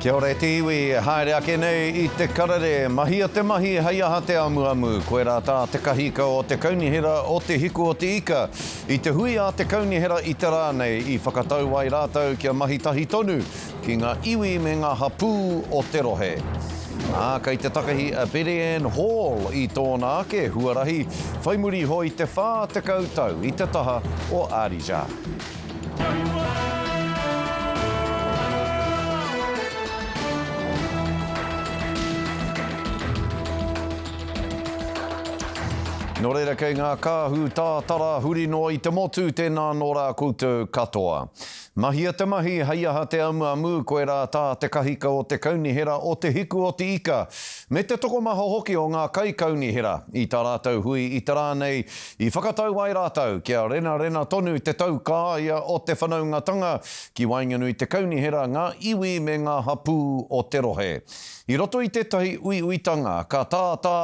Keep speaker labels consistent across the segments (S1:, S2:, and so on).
S1: Kia ora e te iwi, haere ake nei i te karere, mahia te mahi hei aha te amuamu, koirā tā te kahika o te kaunihera o Te Hiku o te Ika. I te hui a te kaunihera i te rā nei i whakatau ai rātou kia mahi tahi tonu ki ngā iwi me ngā hapū o te rohe. Ā, kei te takahi a Betty-Ann Hall i tōna ake huarahi whai muri iho i te 40 tau i te taha o Ardijah. Nō reira kei ngā kāhu tātara huri noa i te motu, tēnā nō rā koutou katoa. Mahia te mahi hei aha te amuamu, koirā tā te kahika o te kaunihera o Te Hiku o te Ika, me te tokomaha hoki o ngā kaikaunihera. I tā rātou hui i te rā nei, i whakatau ai rātou kia renarena tonu te taukaea o te whanaungatanga ki waenganui te kaunihera, ngā iwi me ngā hapū o te rohe. I roto i tētahi uiuitanga, ka tātā,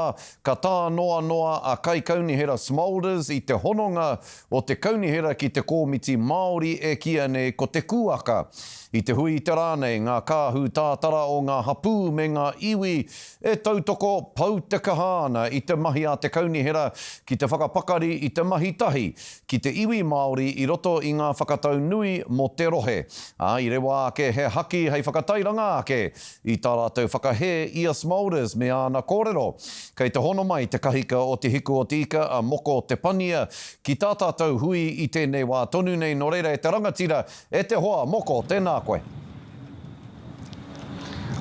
S1: ka tānoanoa a Kaikaunihera Smolders i te hononga o te kaunihera ki te kōmiti Māori e kīia nei ko Te Kūaka. I te hui i te rā nei, ngā kāhu tātara o ngā hapū me ngā iwi e tautoko pau te kaha ana i te mahi a te kaunihera ki te whakapakari i te mahi tahi ki te iwi Māori i roto i ngā whakatau nui mō te rohe, ā, i rewa ake he haki hei whakatairanga ake i tā rātou whakahē i a Smolders me āna kōrero. Kei te hono mai te kahika o Te Hiku o Te Ika a Moko Te Pania ki tā tātou hui i tēnei wā tonu nei, nō reira e te rangatira, e te hoa, Moko, tēnā koe.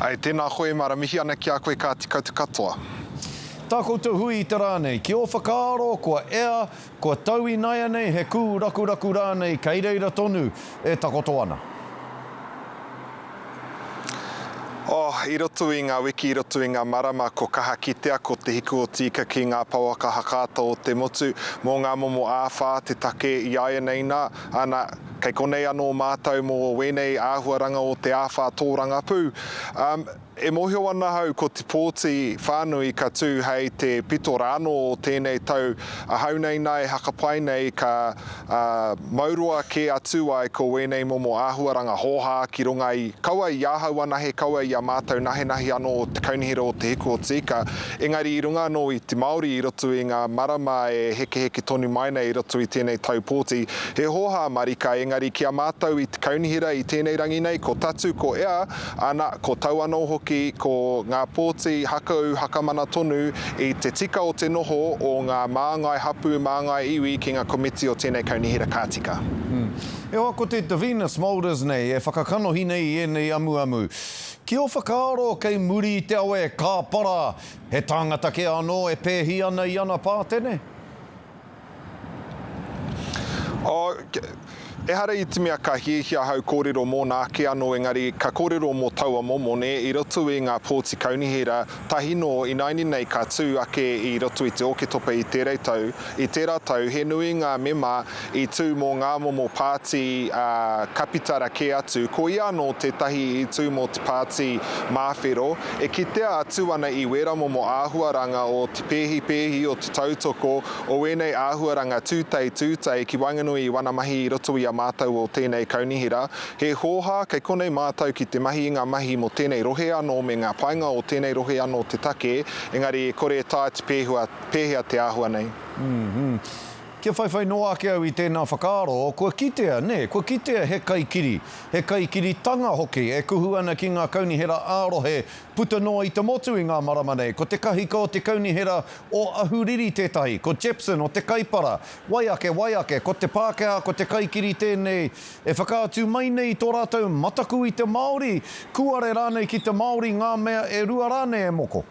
S2: Ae, tēnā koe Mara, mihi ana ki a koe ka tika te katoa.
S1: Tā koutou hui i te rā nei, ki ō whakaaro kua ea, kua tau inaianei he kūrakuraku rānei kei reira tonu e takoto ana?
S2: Oh, i roto i ngā wiki, i roto i ngā marama, ko kaha kitea ko Te Hiku o Tīka ki ngā pouaka hakaata o te motu mō ngā momo āwhā te take i āianei nā, ana, kei konei anō mātou mō wēnei āhuaranga o te āwhā tōrangapū. Um, E mōhio ana ahau ko te pōti whānui ka tū hei te pito rānō o tēnei tau ahau nei nā e hakapai nei ka mauroa kē atu ai ko wēnei momo āhuaranga hōhā ki runga i, kaua i ahau anahe, kaua i a mātou nahenahe anō o te Kaunihera o Te Hiku o Te Ika, engari i runga anō i te Māori i roto i ngā marama e hekeheke tonu mai nei i roto i tēnei tau pōti. He hōhā marika, engari ki a mātou i te Kaunihera i tēnei rangi nei ko tatu, ko ea, Ana, ko tau anō hoki ko ngā pōti hakaū hakamana tonu i te tika o te noho o ngā māngai hapū, māngai iwi ki ngā komiti o tēnei kaunihera ka tika.
S1: E hoa, ko te Davina Smolders nei e whakakanohi nei i ēnei amuamu. Ki ō whakaaro kei muri i te awe kāpara, he tāngata kē anō e pēhi ana i ana pātene?
S2: Oh, ehara i te mea ka hiahia ahau kōrero mōna ake anō engari ka kōrero mō taua momo, nē, i roto i ngā pōti kaunihera tahi nō ināiane nei ka tū ake i roto i te Oketopa i tērei tau, i tērā tau he nui ngā mema i tū mō ngā momo pāti ā, kapitara kē atu, ko ia anō tētahi i tū mō te pāti māwhero, e kitea atu ana i wērā momo āhuaranga o te pēhipēhi, o te tautoko, o ēnei āhuaranga tūtei tūtei ki waenganui i wana mahi i roto i a mātou o tēnei kaunihera. He hōhā, kei konei mātou ki te mahi i ngā mahi mō tēnei rohe anō me ngā painga o tēnei rohe anō te take, engari e kore e taea te pēhua, pēhea te āhua nei.
S1: Kia whaiwhai noa ake au i tēnā whakaaro, kua kitea, nē, kua kitea he kaikiri, he kaikiritanga hoki e kuhu ana ki ngā kaunihera ā-rohe puta noa i te motu i ngā marama nei. Ko te kahika o te kaunihera o Ahuriri tētahi, ko Jepson o te Kaipara, wai ake, wai ake, ko te Pākehā, ko te kaikiri tēnei e whakaatu mai nei i tō rātou mataku i te Māori, kūare rānei ki te Māori ngā mea e rua rānei e moko.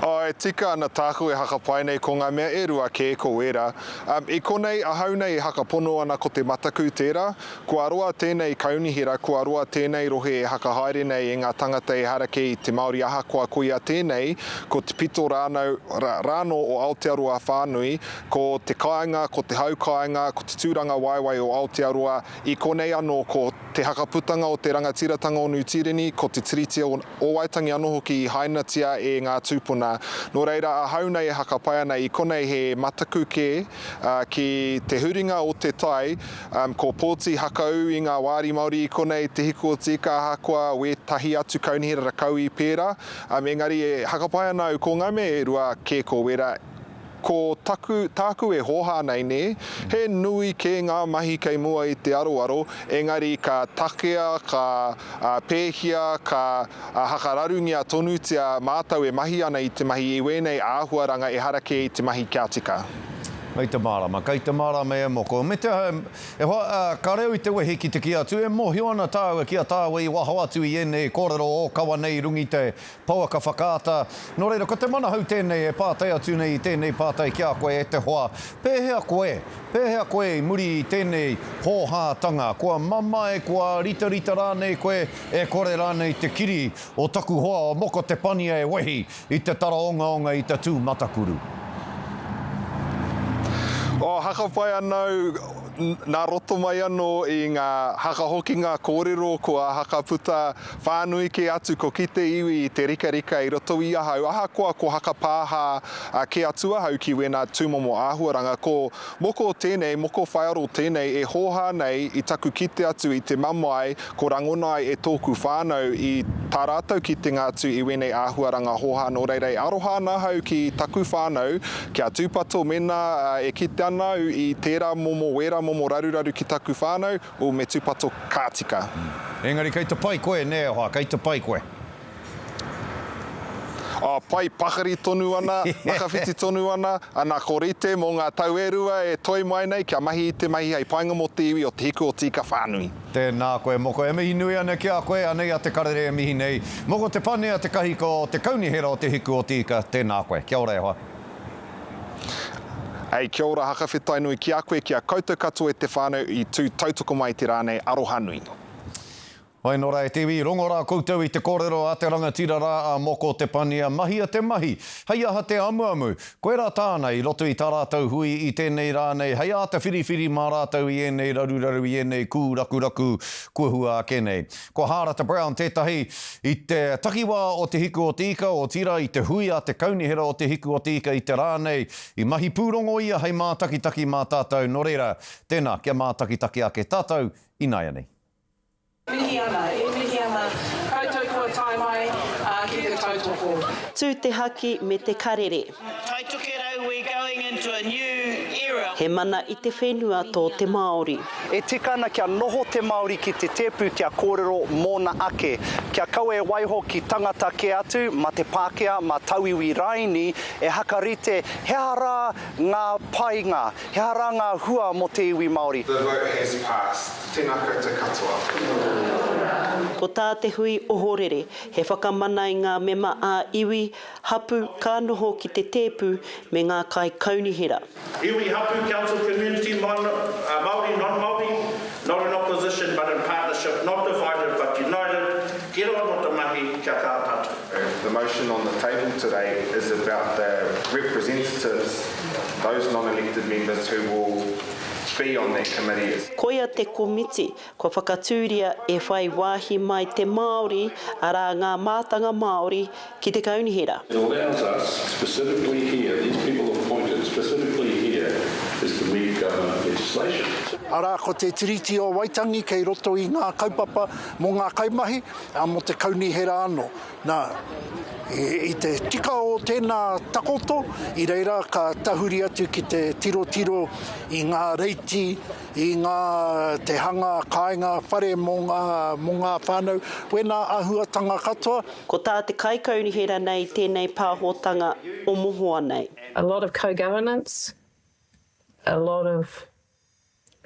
S2: Oh, e tika ana tāku e hakapae nei ko ngā mea e rua kē ko ērā. Um, i konei ahau nei e hakapono ana ko te mataku tērā. Kua roa tēnei kaunihera, kua roa tēnei rohe e hakahaere nei e ngā tangata ehara kē i te Māori ahakoa koia tēnei, ko te pito rānau, rā, rānō o Aotearoa whānui, ko te kāinga, ko te hau kāinga, ko te tūrangawaewae o Aotearoa, i konei anō ko te hakaputanga o te rangatiratanga o Nū Tīreni, ko te Tiriti o Waitangi anō hoki i hainatia e ngā tūpuna. ana. Nō reira, ahau nei e hakapai ana i konei he mataku kē ki te huringa o te tai, ko pōti hakaū i ngā wāri Māori i konei te hiku o te ika ahakoa wētahi atu kaunihera rakau i pērā, engari e hakapai ana au ko ngā mea e rua kē ko wērā. Ko taku, tāku e hōhā nei nē, he nui kē ngā mahi kei mua i te aroaro, engari ka takea, ka pēhia, ka hakararungia tonutia mātou e mahi ana i te mahi i wēnei āhuaranga ehara kē i te mahi kia tika.
S1: Kei te mārama, kei te mārama e moko. Me te aha, e hoa, ka reo i te wehi ki te kī atu, e mōhio ana tāua ki a tāua i waho atu i ēnei kōrero ōkawa nei i runga i te Pouaka whakaata. Nō reira, ko te manahau tēnei e pātai atu nei i tēnei pātai ki a koe e te hoa, pēhea koe, pēhea koe i muri i tēnei hōhātanga? Kua mamae, kua ritarita rānei koe, e kore rānei te kiri o taku hoa o Moko Te Pania e wehi i te taraongaonga i te tū matakuru?
S2: Oh, hakapai ana au, nā roto mai anō i ngā hakahokinga kōrero kua hakaputa Whānui kē atu ko ki te iwi i te rikarika i roto i ahau, ahakoa ko hakapāha kē atu ahau ki wēnā tūmomo āhuaranga, ko moko tēnei, moko whaiaro tēnei e hōhā nei i taku kite atu i te mamae ko rangona ai e tōku whānau i tā rātou kitenga atu i wēnei āhuaranga hōhā nō reira e aroha ana ahau ki taku whānau kia tūpato mēnā e kite ana au i tērā momo, wērā momo raruraru ki taku whānau, Oh, me tūpato ka tika.
S1: Engari kei te pai koe, nē e hoa, kei te pai koe.
S2: Oh, pai pakari tonu ana, makawhiti tonu ana, ana ko rite mō ngā tau e rua e toe mai nei kia mahi i te mahi hei painga mō te iwi o Te Hiku o Te Ika whānui.
S1: Tēnā koe Moko, e mihi nui ana ki a koe, anei a Te Karere e mihi nei. Moko Te Pane a Te Kahika o Te Kaunihera o Te Hiku o Te Ika, tēnā koe. Kia ora e hoa.
S2: Hei, kia ora Hakawhetai nui ki a koe, ki a koutou katoa e te whānau i tū tautoko mai i te rā nei, aroha nui.
S1: Whai nō rā e te iwi, rongo rā koutou i te kōrero a te rangatira rā a Moko Te Pania, mahia te mahi, hei aha te amuamu. Koirā tāna i roto i tā rātou hui i tēnei rā nei, hei āta whiriwhiri mā rātou i ēnei raruraru, i ēnei kūrakuraku kua hua ake nei. Ko Hārata Brown tētahi i te takiwā o Te Hiku o Te Ika, otirā i te hui a te Kaunihera o Te Hiku o Te Ika i te rā nei, i mahi pūrongo ia hei mātakitaki mā tātou, nō reira, tēnā, kia mātakitaki ake tātou ināianei.
S3: Mihi ana, e mihi ana koutou kua tae mai ki te tautoko.
S4: Tū te haki me te karere.
S5: Taitokerau we're going into a new era.
S4: He mana i te whenua tō te Māori.
S6: E tika ana kia noho te Māori ki te tēpu kia kōrero mōna ake, kia kaua e waiho ki tangata kē atu, mā te Pākehā, mā tauiwi raini e hakarite he aha rā ngā painga, he aha rā ngā hua mō te iwi Māori.
S2: The vote has passed. Tēnā koutou katoa.
S4: Ko tā te hui ohorere, he whakamana i ngā mema ā-iwi, hapū ka noho ki te tēpu me ngā kaikaunihera.
S5: Iwi, hapu, council, community, Māori, non-Māori, not in opposition but in partnership, not divided but united, get on with the mahi, kia kaha tātou.
S2: The motion on the table today is about the representatives, those non-elected members who will be on that committee.
S4: Koia te komiti Kua whakatūria e whai wāhi mai te Māori, arā ngā mātanga Māori, ki te kaunihera.
S7: It allows us, specifically here, these people appointed specifically here is to meet government legislation.
S8: Arā, ko te Tiriti o Waitangi kei roto i ngā kaupapa mō ngā kaimahi, ā, mō te kaunihera anō. Nā, i te tika o tēnā takoto, i reira ka tahuri atu ki te tirotiro i ngā reiti, i ngā, te hanga kāinga whare mō ngā, mō ngā whānau, wēnā āhuatanga katoa.
S4: Ko tā te kaikaunihera nei tēnei pāhotanga o mohoa nei.
S3: A lot of co-governance, a lot of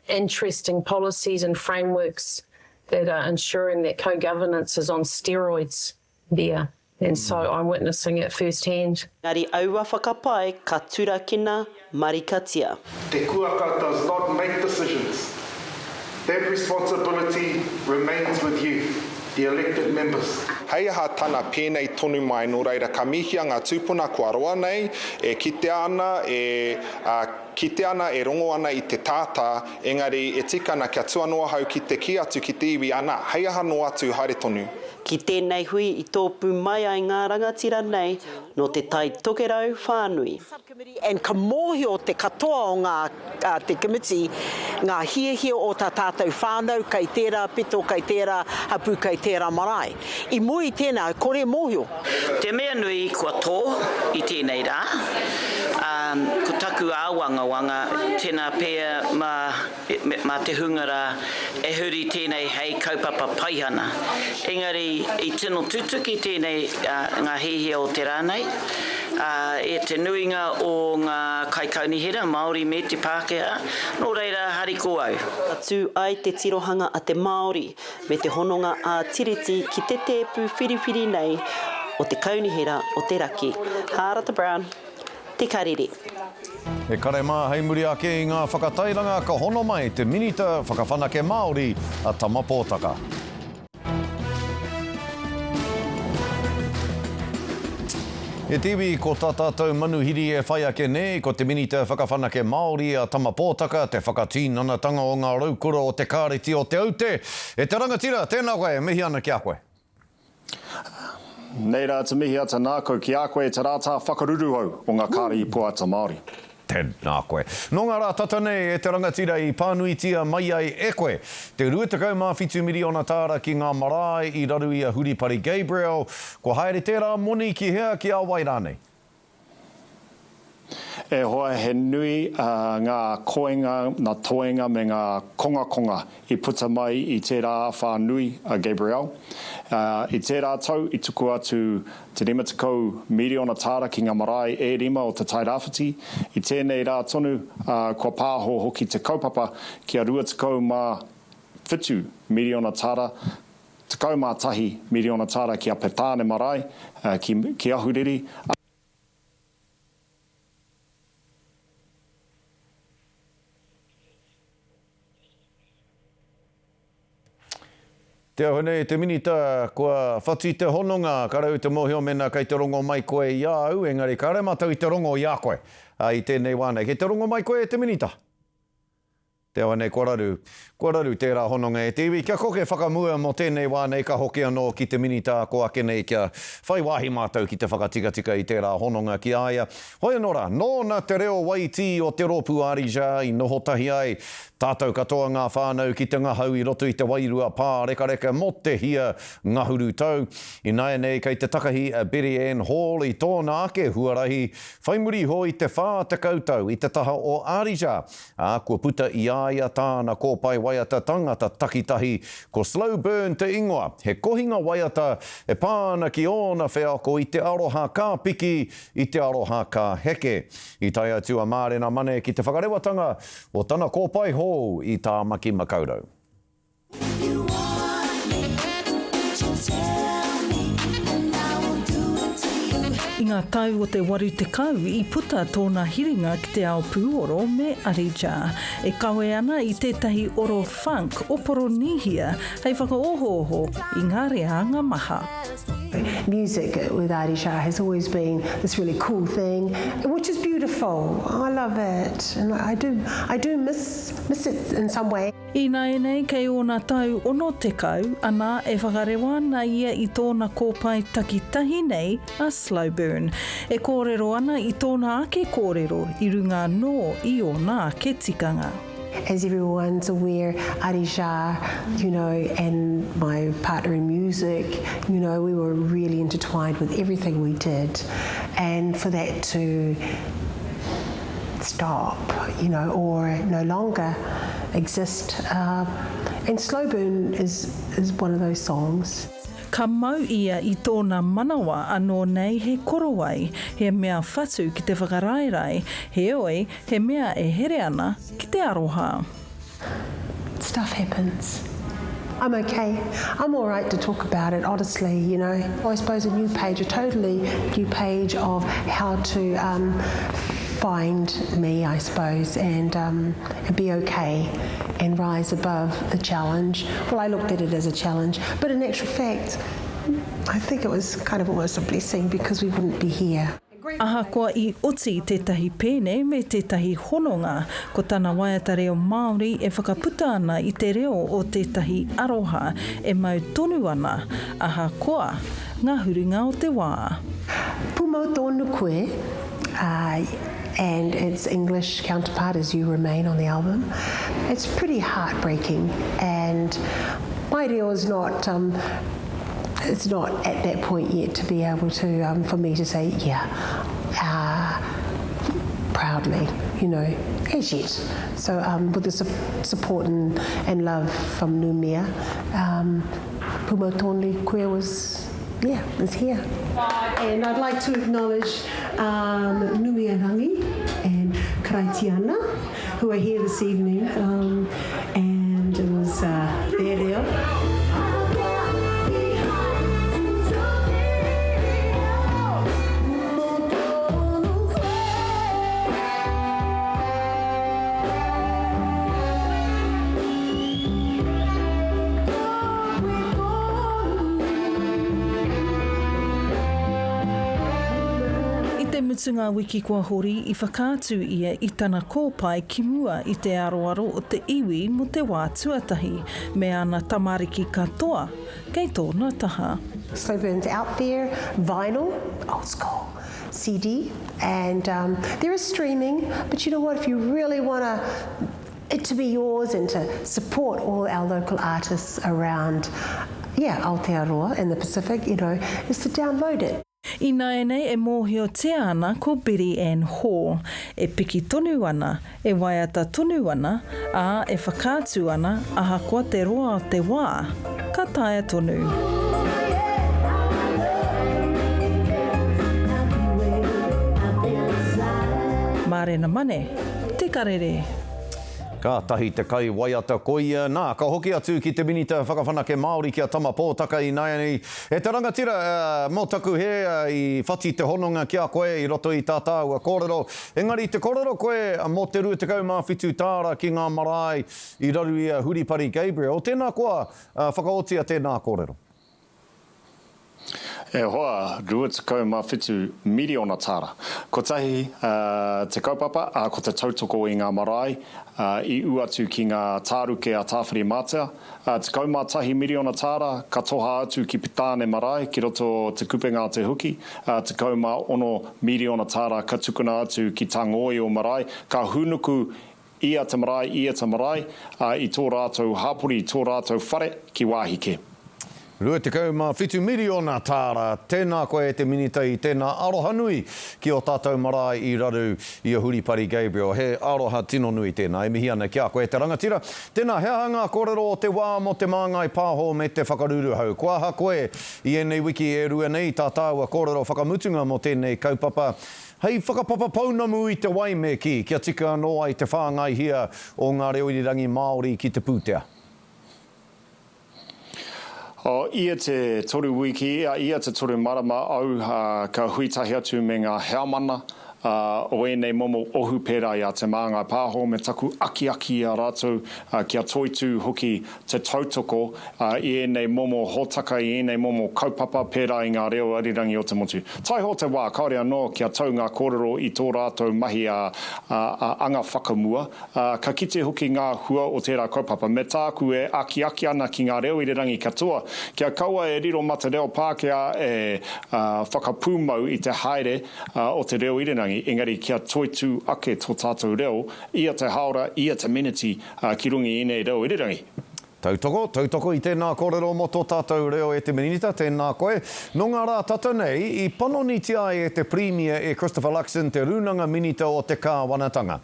S3: interesting policies and frameworks that are ensuring that co-governance is on steroids there and so I'm witnessing it first hand.
S4: Engari aua whakapae ka turakina marikatia.
S9: Te Kuaka does not make decisions. That responsibility remains with you, the elected members.
S2: Hei aha tana pēnei tonu mai, nō reira ka mihia ngā tūpuna kua roa nei e kitea ana, e kitea ana, e rongo ana i te tātā, engari e tika ana kia tu anō ahau ki te kī atu ki te iwi, ana, hei aha noa atu, haere tonu.
S4: Ki tēnei hui i tōpū mai ai ngā rangatira nei nō Te Tai Tokerau whānui.
S10: And ka mōhio te katoa o ngā, te komiti, ngā hiahia o tā tātou whānau kei tērā pito, kei tērā hapū, kei tērā marae. I mua i tēnā, kore mōhio.
S5: Te mea nui kua tō i tēnei rā, ā, ko taku āwangawanga, tēnā pea mā, mā te hunga rā e huri tēnei hei kaupapa paihana. Engari i tino tutuki tēnei ngā hiahia o te rā nei, ā, e te nuinga o ngā kaikaunihera, Māori me te Pākehā, nō reira hariko au.
S4: Ka tū ai te tirohanga a te Māori me te hononga ā-Tiriti ki te tēpu whiriwhiri nei o te Kaunihera o te Raki. Hārata Brown. Te Karere.
S1: He kare mā hei muri ake i ngā whakatairanga ka hono mai te Minita Whakawhanake Māori a Tama Pōtaka. E te iwi, ko tā tātou manuhiri e whai ake nei, ko te Minita Whakawhanake Māori a Tama Pōtaka, te whakatīnanatanga o ngā raukura o te Kāreti o Te Aute. E te rangatira, tēnā koe, e mihi ana ki a koe.
S11: Nei rā te mihi ata nākau ki a koe te rātā whakaruruhau o ngā kāri poata Māori.
S1: Tēnā koe. Nō ngā rā tata nei e te rangatira i pānuitia mai ai e koe te 27 miriona tāra ki ngā marae i raru i a Huripari Gabriel, kua haere tērā moni ki hea, ki a wai rānei?
S11: E hoa, he nui ngā koenga, ngā toenga me ngā kongakonga i puta mai i tērā āwhā nui a Gabrielle. I tērā tau i tukua atu te 50 miriona tāra ki ngā marae e rima o Te Tairāwhiti. I tēnei rā tonu kua pāho hoki te kaupapa kia 27 miriona tāra, 11 miriona tāra ki a Petāne marae, ki Ahuriri.
S1: Te aho nei te Minita, kua whati te hononga, ka rau te mōhio mēnā kei te rongo mai koe i a au, engari kāre mātou i te rongo i a koe i tēnei wā nei. Kei te rongo mai koe e te Minita? Te awa nei kua raru, kua raru tērā hononga e te iwi. Kia koke whakamua mō tēnei wā nei ka hoki anō ki te Minita ako ake nei kia whai wāhi mātou ki te whakatikatika i tērā hononga ki a ia. Hoi anō rā, nōna te reo waitī o te rōpū Arija i noho tahi ai tātou katoa ngā whānau ki te ngahau i roto i te wairua pārekareka mō te hia ngahuru tau. Ināianei kei te takahi a Betty Ann Hall i tōna ake huarahi whai muri iho i te 40 tau i te taha o Arija. Ā, kua puta i a ia tāna kōpae waiata tangata takitahi, ko Slow Burn te ingoa, he kohinga waiata e pā ana ki ōna wheako i te aroha ka piki, i te aroha ka heke. I tae atu a Mārena Mane ki te whakarewatanga o tana kōpae hou i Tāmaki Makaurau.
S12: I ngā tau o te 80 i puta tōna hiringa ki te ao pūoro me Arija, e kawe ana i tētahi oro funk o Poronīhia hei whakaohooho i ngā reanga maha.
S13: Music with Arija has always been this really cool thing, which is beautiful. I love it and I do, I do miss, miss it in some way.
S12: Ināianei kei ōna tau 60, anā, e whakarewa ana ia i tōna kōpae takitahi nei a Slow Burn. E kōrero ana i tōna ake kōrero i runga anō i ōna ake tikanga.
S13: As everyone's aware, Arija, you know, and my partner in music, you know, we were really intertwined with everything we did and for that to stop, you know, or no longer exist. Uh, and Slow Burn is, is one of those songs.
S12: Ka mau ia i tōna manawa anō nei he korowai, he mea whatu ki te whakaraerae, heoi, he mea e here ana ki te aroha.
S13: Stuff happens. I'm okay. I'm all right to talk about it, honestly, you know. I suppose a new page, a totally new page of how to um, find me, I suppose, and, um, and be okay and rise above the challenge. Well, I looked at it as a challenge, but in actual fact, I think it was kind of almost a blessing because we wouldn't be here.
S12: Ahakoa i oti tētahi pēne me tētahi hononga, ko tana waiata reo Māori e whakaputa ana i te reo o tētahi aroha e mau tonu ana, ahakoa ngā huringa o te wā.
S13: Pumau tonu koe, and its English counterpart is You Remain on the album. It's pretty heartbreaking and my reo is not um, it's not at that point yet to be able to um, for me to say yeah uh, proudly you know as yet so um, with the su support and, and love from Numia um, Pumau Tonu Koe was yeah is here and I'd like to acknowledge um, Numia Rangi and Karaitiana who are here this evening um, and it was uh, their reo.
S12: I te mutunga wiki kua hori i whakaatu ia i tana kōpae ki mua i te aroaro o te iwi mō te wā tuatahi, me ana tamariki katoa kei tōna taha.
S13: Slow Burn's out there, vinyl, old school, CD, and um, there is streaming, but you know what, if you really want to it to be yours and to support all our local artists around yeah, Aotearoa and the Pacific, you know, is to download it.
S12: Ināianei e mōhiotia ana ko Betty Ann Hall, e piki tonu ana, e waiata tonu ana, ā, e whakaatu ana ahakoa te roa o te wā, ka taea tonu. Mārena Mane, Te Karere.
S1: Kātahi te kaiwaiata koia, nā, ka hoki atu ki te Minita Whakawhanake Māori ki a Tama Pōtaka ināianei. E te rangatira, mō taku hē, i whati te hononga ki a koe i roto i tā tāua kōrero. Engari te kōrero koe mō te 27 tāra ki ngā marae i raru i a Huripari Gabriel, tēnā koa, whakaotia tēnā kōrero.
S11: E hoa, 27 miriona tāra. Kotahi te kaupapa, ā, ko te tautoko i ngā marae, ā, i ū atu ki ngā tāruke a Tāwhirimātea. Ā, 11 miriona tāra ka toha atu ki Pitāne marae, ki roto o Te Kupenga a Te Huki, ā, 16 miriona tāra ka tukuna atu ki Tangōio marae, ka hūnuku Ia te marae, ia te marae, ā, i tō rātou hapori, i tō rātou whare, ki wāhi kē.
S1: 27 miriona tāra, tēnā koe e te Minita i tēnā aroha nui ki ō tātou marae i raru i a Huripari Gabriel. He aroha tino nui tēnā, e mihi ana ki a koe e te rangatira. Tēnā, he aha ngā kōrero o te wā mō Te Māngai Pāho me te whakaruruhau? Kua aha koe i ēnei wiki e rua nei tā tāua kōrero whakamutunga mō tēnei kaupapa? Hei whakapapa pounamu i te wai me kī, kia tika anō ai te whāngaihia o ngā reo irirangi Māori ki te pūtea.
S11: O, ia te toru wiki, ia te toru marama au ka hui tahi atu me ngā heamana o ēnei momo ohu pērā i a Te Māngai Pāho me taku akiaki i a rātou kia toitū hoki te tautoko i ēnei momo hōtaka, i ēnei momo kaupapa pērā i ngā reo arirangi o te motu. Taihoa te wā, kāore anō kia tau ngā kōrero i tō rātou mahi a, a, a anga whakamua, ā, ka kite hoki ngā hua o tērā kaupapa. Me tāku e akiaki ana ki ngā reo irirangi katoa, kia kaua e riro mā te reo Pākehā e, ā, whakapūmau i te haere, ā, o te reo irirangi, engari kia toitū ake tō tātou reo, ia te hāora, ia te meneti, ā, ki runga i ēnei reo irirangi.
S1: Tautoko, tautoko i tēnā kōrero mō tō tātou reo e te Minita, tēnā koe. Nō ngā rā tata nei, i panonitia ai e te Pirimia e Christopher Luxon te Rūnanga Minita o te Kāwanatanga.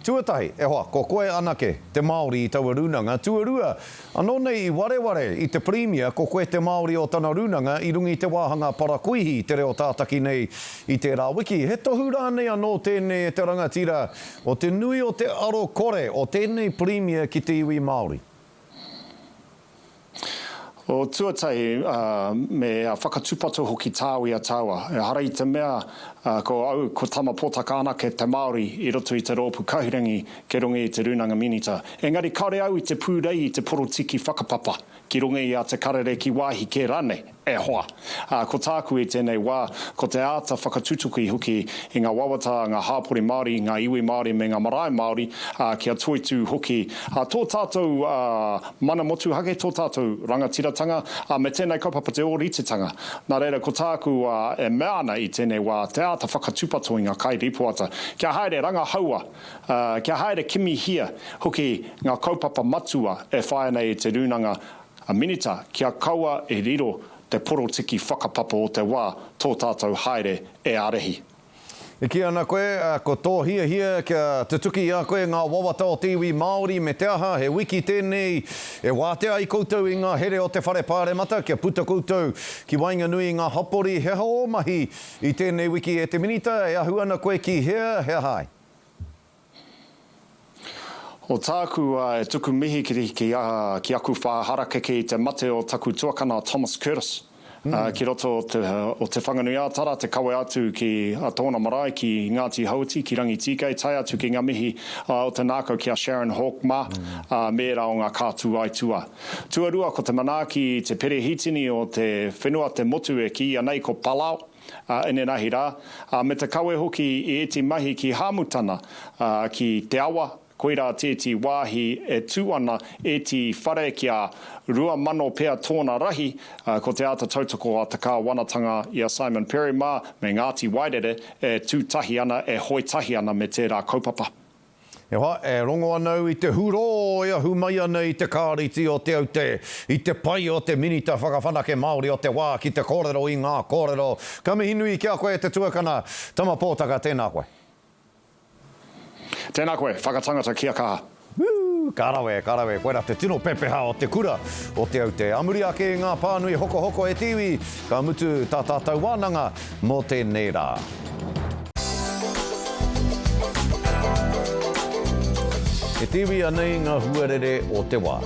S1: Tuatahi, e hoa, ko koe anake te Māori i taua rūnanga, tuarua, anō nei i wareware i te Pirimia ko koe te Māori o tana rūnanga i runga i te wāhanga parakuihi te reo tātaki nei i tērā wiki. He tohu rānei anō tēnei e te rangatira o te nui o te aro kore o tēnei Pirimia ki te iwi Māori?
S11: O tuatahi, me whakatūpato hoki tāu i a tāua. Ehara i te mea ko au, ko Tama Pōtaka anake te Māori i roto i te rōpū kahurangi kei runga i te Rūnanga Minita. Engari kāore au i te pūrei i te porotiki whakapapa. ki runga i a Te Karere ki wāhi kē rānei, e hoa. Ā, ko tāku i tēnei wā, ko te āta whakatutuki hoki i ngā wawata a ngā hāpori Māori, ngā iwi Māori me ngā marae Māori, ā, kia toitū hoki tō tātou mana motuhake, tō tātou rangatiratanga, ā, me tēnei kaupapa te ōritetanga. Nā reira, ko tāku e mea ana i tēnei wā, te āta whakatūpato i ngā kairīpoata, kia haere rangahaua, ā, kia haere kimihia hoki ngā kaupapa matua e whāia nei e te Rūnanga Minita kia kaua e riro te porotiki whakapapa o te wā tō tātou haere e ārahi.
S1: E kī ana koe, ko tō hiahia kia tutuki i a koe ngā wawata o te iwi Māori me te aha, he wiki tēnei e wātea ai koutou i ngā here o te Whare Pāremata kia puta koutou ki waenganui i ngā hapori, he aha ō mahi i tēnei wiki e te Minita, e ahu ana koe ki hea, he aha ai?
S11: O tāku e tuku mihi ki, ki, ki aku whā harakeke i te mate o taku tuakana a Thomas Curtis ki roto o te, o Te Whanganui-ā-Tara te kawe atu ki a tōna marae ki Ngāti Hauiti, ki Rangitīkei, tae atu ki ngā mihi o te nākau ki a Sharon Hawke mā, me ērā o ngā kātū aituā. Tuarua ko te manaaki i te perehitini o te whenua te motu e kīia nei ko Palau, ā, inenahi rā, ā, me te kawe hoki i ēti mahi ki Hāmutana, ā, ki Te Awa, koirā tēti wāhi e tū ana ēti whare kia 2,000 pea tōna rahi, ā, ko te āta tautoko a te kāwanatanga i a Simon Perry mā me Ngāti Wairere e tū tahi ana, e hoe tahi ana me tērā kaupapa.
S1: E hoa, e rongo ana au i te hurō e ahu mai ana i te kāriti o Te Aute, i te pai o te Minita Whakawhanake Māori o te wā ki te kōrero i ngā kōrero. Ka mihi nui ki a koe e te tuakana, Tama Pōtaka, tēnā koe.
S11: Tēnā koe, whakatangata kia kaha.
S1: Woo! Ka rawe, ka rawe, koirā te tino pepeha o te kura o Te Aute. A muri ake i ngā pānui hokohoko e te iwi, ka mutu tā tātou wānanga mō tēnei rā. E te iwi, anei ngā huarere o te wā.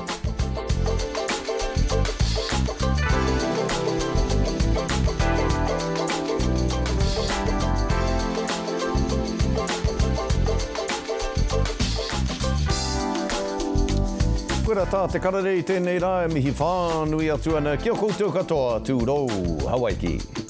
S1: Koira tā te karere i tēnei rā e mihi whānui atu ana ki a koutou katoa, tūrou, Hawaiki.